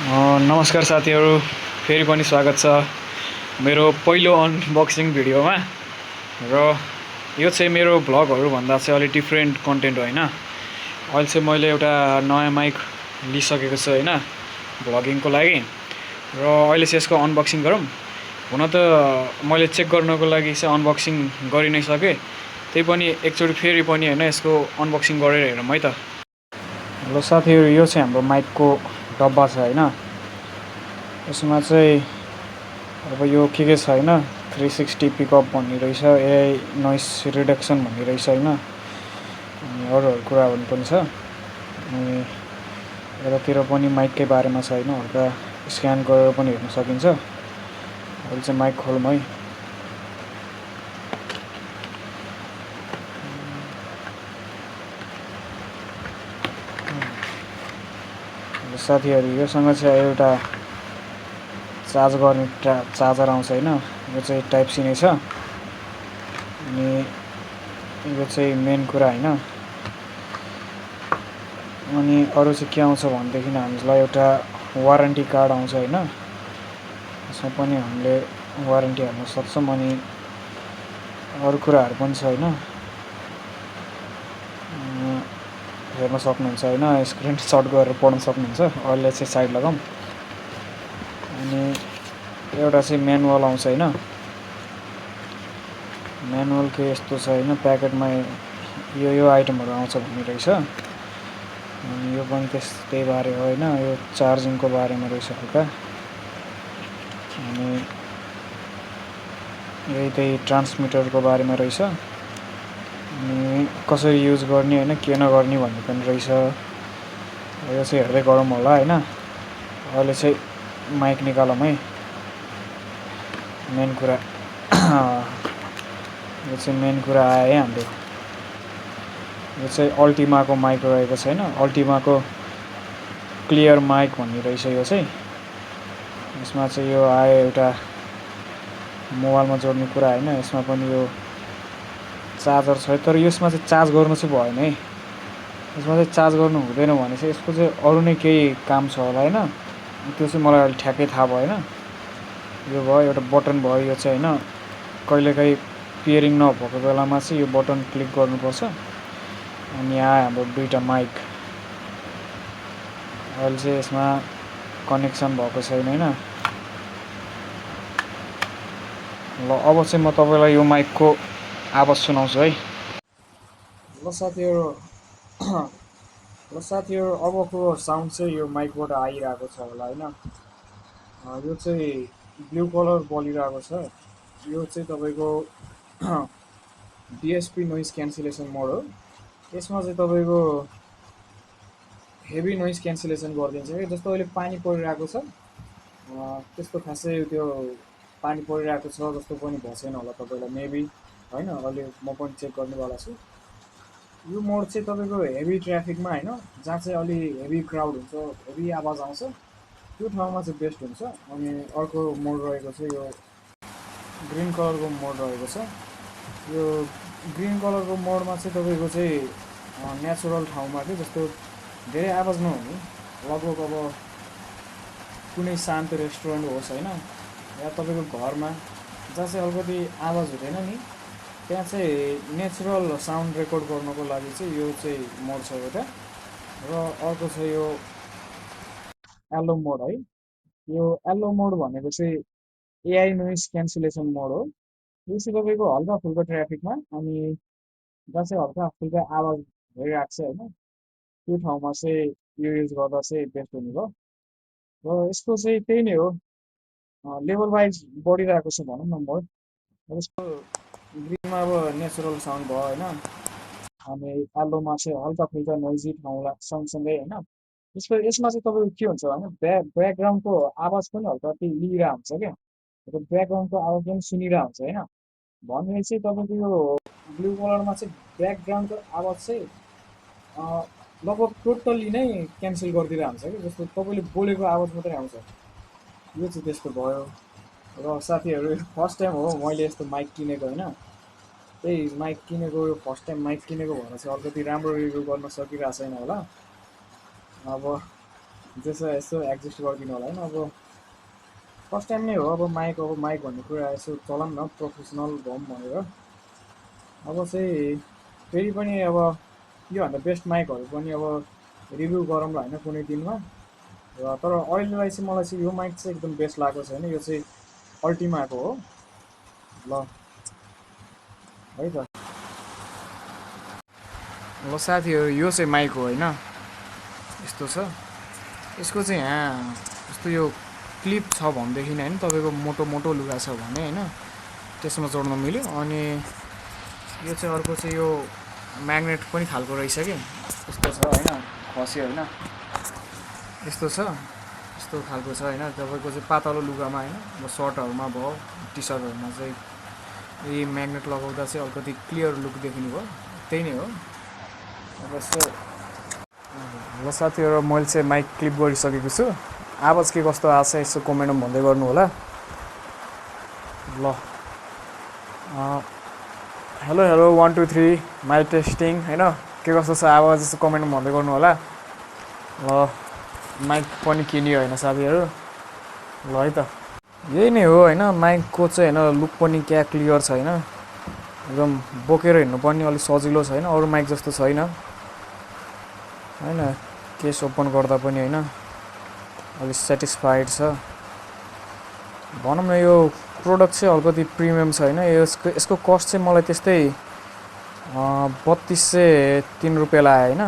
नमस्कार साथीहरू, फेरि पनि स्वागत छ मेरो पहिलो अनबक्सिङ भिडियोमा। र यो चाहिँ मेरो भ्लगहरूभन्दा चाहिँ अलिक डिफ्रेन्ट कन्टेन्ट हो होइन। अहिले चाहिँ मैले एउटा नयाँ माइक लिइसकेको छु होइन भ्लगिङको लागि। र अहिले चाहिँ यसको अनबक्सिङ गरौँ। हुन त मैले चेक गर्नको लागि चाहिँ अनबक्सिङ गरि नै सकेँ, त्यही पनि एकचोटि फेरि पनि होइन यसको अनबक्सिङ गरेर हेरौँ है त। हेलो साथीहरू, यो चाहिँ हाम्रो माइकको डब्बा छ होइन। यसमा चाहिँ अब यो के छ होइन, 360 पिकअप भन्ने रहेछ, एआई नोइस रिडक्सन भन्ने रहेछ होइन, अनि अरू कुराहरू पनि छ। अनि यतातिर पनि माइककै बारेमा छ होइन, हल्का स्क्यान गरेर पनि हेर्न सकिन्छ। अहिले चाहिँ माइक खोलौँ है। साथीहरू, योसँग चाहिँ एउटा चार्ज गर्ने चार्जर आउँछ होइन। यो चाहिँ टाइप सी नै छ। अनि यो चाहिँ मेन कुरा होइन। अनि अरू चाहिँ के आउँछ भनेदेखि हामीलाई एउटा वारेन्टी कार्ड आउँछ होइन। यसमा पनि हामीले वारेन्टी हाल्न सक्छौँ। अनि अरू कुराहरू पनि छ होइन, हेर्न सक्नुहुन्छ होइन, स्क्रिनसट गरेर पढ्न सक्नुहुन्छ। अहिले चाहिँ साइड लगाऊँ। अनि एउटा चाहिँ म्यानुअल आउँछ होइन। म्यानुअल के यस्तो छ होइन, प्याकेटमा यो आइटमहरू आउँछ भन्ने रहेछ। अनि यो पनि त्यही बारे हो होइन, यो चार्जिङको बारेमा रहेछ हल्का। अनि यही त्यही ट्रान्समिटरको बारेमा रहेछ। अनि कसरी युज गर्ने होइन, के नगर्ने भन्ने पनि रहेछ। यो चाहिँ हेर्दै गरौँ होला होइन। अहिले चाहिँ माइक निकालौँ है। मेन कुरा यो चाहिँ मेन कुरा आयो है हाम्रो। यो चाहिँ अल्टिमाको माइक रहेको छ होइन। अल्टिमाको क्लियर माइक भन्ने रहेछ यो चाहिँ। यसमा चाहिँ यो आयो एउटा मोबाइलमा जोड्ने कुरा होइन। यसमा पनि यो चार्जर छ, तर यसमा चाहिँ चार्ज गर्नु चाहिँ भएन है। यसमा चाहिँ चार्ज गर्नु हुँदैन भने चाहिँ यसको चाहिँ अरू नै केही काम छ होला होइन। त्यो चाहिँ मलाई अहिले ठ्याक्कै थाहा भएन। यो भयो एउटा बटन भयो, यो चाहिँ होइन कहिलेकाहीँ पेयरिङ नभएको बेलामा चाहिँ यो बटन क्लिक गर्नुपर्छ। अनि आयो हाम्रो दुईवटा माइक। अहिले चाहिँ यसमा कनेक्सन भएको छैन होइन। ल अब चाहिँ म तपाईँलाई यो माइकको आवाज सुनाउँछु है। ल साथीहरू, अबको साउन्ड चाहिँ यो माइकबाट आइरहेको छ होला होइन। यो चाहिँ ब्लू कलर बलिरहेको छ। यो चाहिँ तपाईँको डिएसपी नोइज क्यान्सलेसन मोड हो। यसमा चाहिँ तपाईँको हेभी नोइज क्यान्सलेसन गरिदिन्छ कि। जस्तो अहिले पानी परिरहेको छ, त्यस्तो खासै त्यो पानी परिरहेको छ जस्तो पनि भएको छैन होला तपाईँलाई मेबी होइन। अहिले म पनि चेक गर्नेवाला छु। यो मोड चाहिँ तपाईँको हेभी ट्राफिकमा होइन, जहाँ चाहिँ अलि हेभी क्राउड हुन्छ, हेभी आवाज आउँछ, त्यो ठाउँमा चाहिँ बेस्ट हुन्छ। अनि अर्को मोड रहेको छ यो ग्रिन कलरको मोड रहेको छ। यो ग्रिन कलरको मोडमा चाहिँ तपाईँको चाहिँ नेचुरल ठाउँमा कि जस्तो धेरै आवाज नहुने, लगभग अब कुनै शान्त रेस्टुरेन्ट होस् होइन, या तपाईँको घरमा जहाँ चाहिँ अलिकति आवाज हुँदैन नि, त्यहाँ चाहिँ नेचुरल साउन्ड रेकर्ड गर्नको लागि चाहिँ यो चाहिँ मोड छ एउटा। र अर्को छ यो एलो मोड है। यो एलो मोड भनेको चाहिँ एआई नोइज क्यान्सलेसन मोड हो। यो चाहिँ तपाईँको हल्का फुल्का ट्राफिकमा अनि जहाँ चाहिँ हल्का फुल्का आवाज भइरहेको छ होइन, त्यो ठाउँमा चाहिँ यो युज गर्दा चाहिँ बेस्ट हुने भयो। र यसको चाहिँ त्यही नै हो, लेभल वाइज बढिरहेको छ भनौँ न मोड। यसको ग्रिनमा अब नेचुरल साउन्ड भयो होइन, अनि एल्लोमा चाहिँ हल्का फुल्का नोइजी ठाउँलाई सँगसँगै होइन। यसमा चाहिँ तपाईँको के हुन्छ भने ब्याकग्राउन्डको आवाज पनि हल्का त्यही लिइरहेको हुन्छ क्या। ब्याकग्राउन्डको आवाज पनि सुनिरहेको हुन्छ होइन। भने चाहिँ तपाईँको यो ब्लू कलरमा चाहिँ ब्याकग्राउन्डको आवाज चाहिँ लगभग टोटल्ली नै क्यान्सल गरिदिरहेको हुन्छ कि। जस्तो तपाईँले बोलेको आवाज मात्रै आउँछ। यो चाहिँ त्यस्तो भयो। र साथीहरू, फर्स्ट टाइम हो मैले यस्तो माइक किनेको होइन। त्यही माइक किनेको, यो फर्स्ट टाइम माइक किनेको भएर चाहिँ अलिकति राम्रो रिभ्यू गर्न सकिरहेको छैन होला। अब त्यसो यसो एडजस्ट गरिदिनु होला होइन। अब फर्स्ट टाइम नै हो अब माइक भन्ने कुरा यसो चलाऊँ न प्रोफेसनल भौँ भनेर। अब चाहिँ फेरि पनि अब योभन्दा बेस्ट माइकहरू पनि अब रिभ्यू गरौँला होइन कुनै दिनमा। र तर अहिलेलाई चाहिँ मलाई चाहिँ यो माइक चाहिँ एकदम बेस्ट लागेको छ होइन। यो चाहिँ अल्टिमाको हो ल है त। ल साथीहरू यो चाहिँ माइक हो होइन, यस्तो छ। यसको चाहिँ यहाँ यस्तो यो क्लिप छ भनेदेखि होइन तपाईँको मोटो मोटो लुगा छ भने होइन त्यसमा जोड्न मिल्यो। अनि यो चाहिँ अर्को चाहिँ यो म्याग्नेट पनि खालको रहेछ कि यस्तो छ होइन, खस्यो होइन यस्तो छ, यस्तो खालको छ होइन। तपाईँको चाहिँ पातलो लुगामा होइन अब सर्टहरूमा भयो टी सर्टहरूमा चाहिँ यही म्याग्नेट लगाउँदा चाहिँ अलिकति क्लियर लुक देखिने भयो, त्यही नै हो। अब यस्तो ल साथीहरू मैले चाहिँ माइक क्लिप गरिसकेको छु। आवाज के कस्तो आएको छ यसो कमेन्टमा भन्दै गर्नु होला। ल हेलो हेलो 1 2 3 माइक टेस्टिङ होइन, के कस्तो छ आवाज यसो कमेन्टमा भन्दै गर्नु होला। ल माइक पनि किन्यो होइन साथीहरू, ल है त। यही नै हो होइन, माइकको चाहिँ होइन लुक पनि क्या क्लियर छ होइन, एकदम बोकेर हिँड्नु पनि अलिक सजिलो छ होइन, अरू माइक जस्तो छैन होइन। केस ओपन गर्दा पनि होइन अलिक सेटिस्फाइड छ भनौँ न। यो प्रोडक्ट चाहिँ अलिकति प्रिमियम छ होइन। यसको कस्ट चाहिँ मलाई त्यस्तै 3203 रुपियाँ लाग्यो होइन,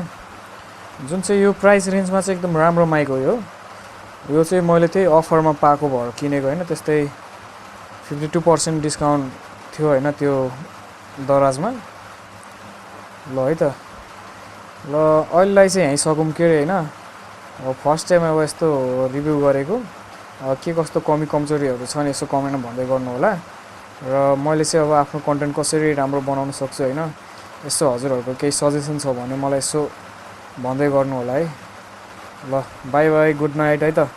जुन चाहिँ यो प्राइस रेन्जमा चाहिँ एकदम राम्रो माइक हो। यो चाहिँ मैले त्यही अफरमा पाएको भएर किनेको होइन, त्यस्तै 52% डिस्काउन्ट थियो होइन त्यो दराजमा। ल है त। ल अहिलेलाई चाहिँ यहीँ सकौँ के अरे होइन। अब फर्स्ट टाइम अब यस्तो रिभ्यू गरेको, के कस्तो कमी कमजोरीहरू छन् यसो कमेन्टमा भन्दै गर्नु होला। र मैले चाहिँ अब आफ्नो कन्टेन्ट कसरी राम्रो बनाउन सक्छु होइन, यसो हजुरहरूको केही सजेसन छ भने मलाई यसो भन्दै गर्नु होला है। ल बाई बाई, गुड नाइट है त।